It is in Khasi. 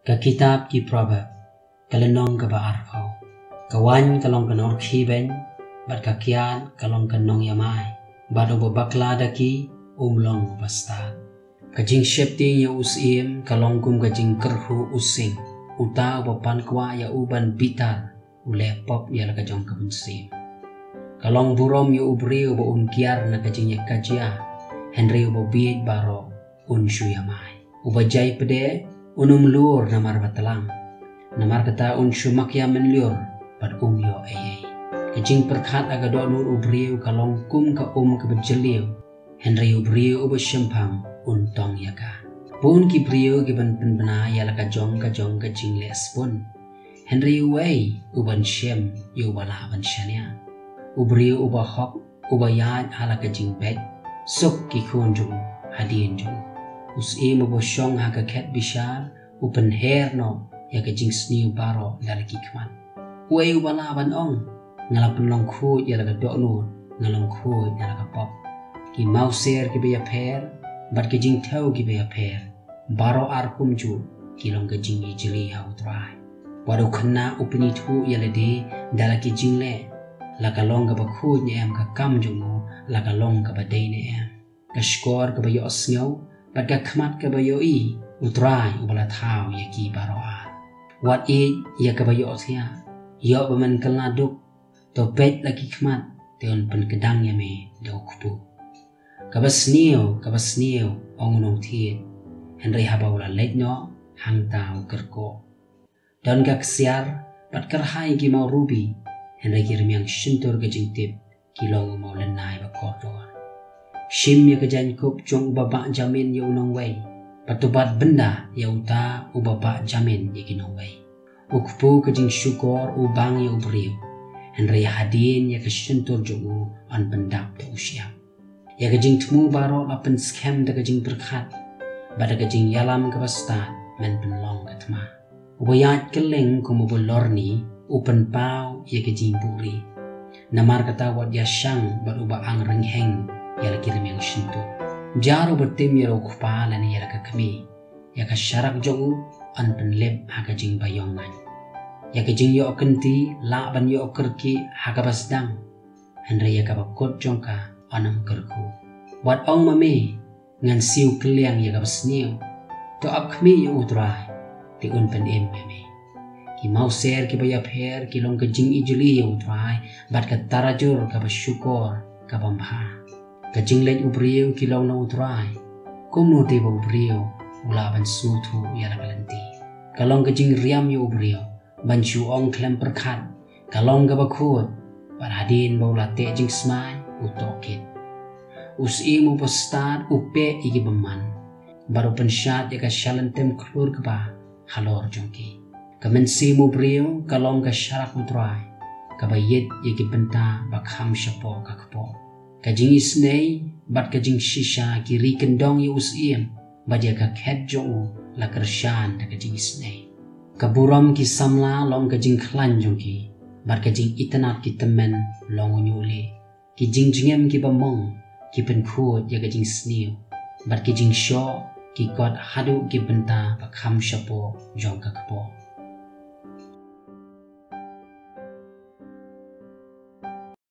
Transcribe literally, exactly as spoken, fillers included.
Ka kitab ki Proverb, ka lynnong kaba arphew. Ka waiñ ka long ka norkhie beiñ, bad ka kiad ka long ka nongïamai, bad uba bakla da ki, um long uba stad. Ka jingsheptieng ïa u syiem ka long kum ka jingkyrhuh u sing, uta uba pan kwah ïa u ban bitar, u leh pop ïa la ka jong ka mynsiem. Ka long burom ïa u briew ba un kiar na ka jingïakajia, hynrei uba bieit baroh un shu ïamai. Uba jai pdeng un ym lur namar ba tlang, namar kata un shu mak ïa mynlur bad um ïoh ei ei. Ka jingpyrkhat ha ka dohnud u briew ka long kum ka um kaba jylliew, hynrei u briew uba shemphang un tong ïa ka. Bun ki briew ki ban pynbna ïa la ka jong ka jong ka jingleh sbun, hynrei uwei u ban shem ïa uba lah ban shaniah. U briew uba hok uba ïaid ha la ka jingbeit, suk ki khun jong u hadien jong u. U syiem uba shong ha ka khet bishar u pynher noh ïa ka jingsniew baroh da la ki khmat. Uei uba lah ban ong, nga la pynlong khuid ïa la ka dohnud, nga long khuid ïa la ka pop. Ki mawser kiba ïapher bad ki jingthew kiba ïapher, baroh ar kumjuh ki long ka jingijli ha u Trai. Wat u khynnah u pynithuh ïa lade da la ki jingleh, la ka long kaba khuid ne em ka kam jong u, la ka long kaba dei ne em. Ka shkor kaba ïohsngew bad ka khmat kaba ïohi, u Trai uba la thaw ïa ki baroh ar. Wat ïeit ïa kaba ïohthiah, ïoh ba men kylla duk, to peit la ki khmat, te un pynkdang ïa me da u kpu. Kaba sniew, kaba sniew, ong u nongthied, hynrei haba u la leit noh, hangta u kyrkhu. Don ka ksiar bad kyrhai ki maw rubi, hynrei ki rmiang shyntur ka jingtip ki long u maw lynnai ba kordor. Shim ïa ka jaiñkup jong uba bah jamin ïa u nongwei, bad to bat bynda ïa uta uba bah jamin ïa ki nongwei. U kpu ka jingshukor u bang ïa u briew, hynrei hadien ïa ka shyntur jong u yn pyndap da u shyiap. Ïa ka jingthmu baroh la pynskhem da ka jingpyrkhat, bad da ka jingïalam kaba stad men pynlong ka thma. Uba ïaid kylleng kum uba lorni u pynpaw ïa ka jingbuhrieh. Namar kata wat ïashang bad uba ang ryngheng ïa la ki rmiang shyntur. Jar uba tim ïa la u kpa lane ïa la ka kmie, ïa ka sharak jong u yn pynlip ha ka jingbaïong ngan. Ïa ka jingïoh kynti lah ban ïoh kyrkieh ha kaba sdang, hynrei ïa kaba kut jong ka yn ym kyrkhu. Wat ong ma me, ngan siew kylliang ïa kaba sniew. To ap khmih ïa u Trai, te un pynim ïa me. Ki mawser kiba ïapher ki long ka jingijli ïa u Trai, bad ka tarajur kaba shukor ka bym bha. Ka jingleit u briew ki long na u Trai. Kumno te ba u briew u lah ban sngewthuh ïa la ka lynti? Ka long ka jingriam ïa u briew ban shu ong khlem pyrkhat, ka long kaba khuid, bad hadien ba u la teh jingsmai u tohkit. U syiem uba stad u peh ïa ki bymman, bad u pynshad ïa ka shalynter khlur kba halor jong ki. Ka mynsiem u briew ka long ka sharak u Trai, kaba ïit ïa ki bynta ba kham shapoh ka kpoh. Ka jingisynei bad ka jingshisha ki ri kyndong ïa u syiem, bad ïa ka khet jong u la kyrshan da ka jingisynei. Ka burom ki samla long ka jingkhlaiñ jong ki, bad ka jingitynnad ki tymmen long u ñiuhlieh. Ki jingjngem kiba mong ki pynkhuid ïa ka jingsniew, bad ki jingshoh ki kot haduh ki bynta ba kham shapoh jong ka kpoh.